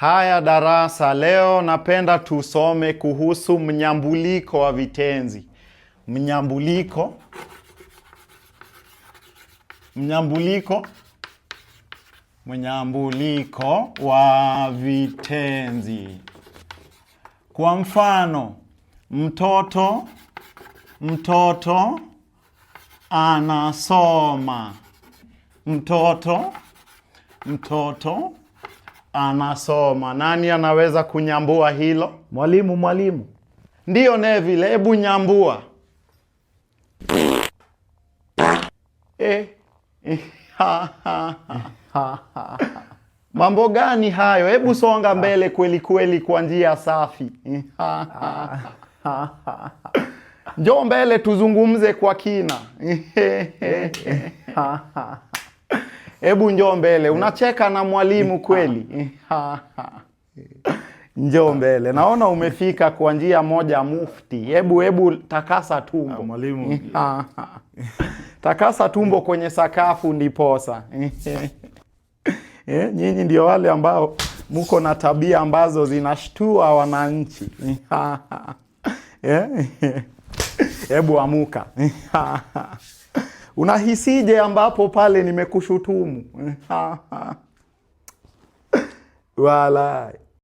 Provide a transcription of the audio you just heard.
Haya darasa, leo napenda tusome kuhusu mnyambuliko wa vitenzi. Mnyambuliko, mnyambuliko, mnyambuliko wa vitenzi. Kwa mfano, mtoto, mtoto anasoma. Mtoto, mtoto anasoma. Nani anaweza kunyambua hilo? Mwalimu, mwalimu. Ndiyo Neville, hebu nyambua. Eh. Mambo gani hayo? Hebu songa mbele kweli kweli kwa njia safi. Njoo mbele tuzungumze kwa kina. Hebu njoo mbele. Unacheka na mwalimu kweli? Njoo mbele. Naona umefika kwa njia moja mufti. Hebu takasa tumbo. Mwalimu. Takasa tumbo kwenye sakafu ndiposa. Nyinyi ndio wale ambao muko na tabia ambazo zinashtua wananchi. Hebu amuka. Unahisije ambapo pale nimekushutumu? Walai.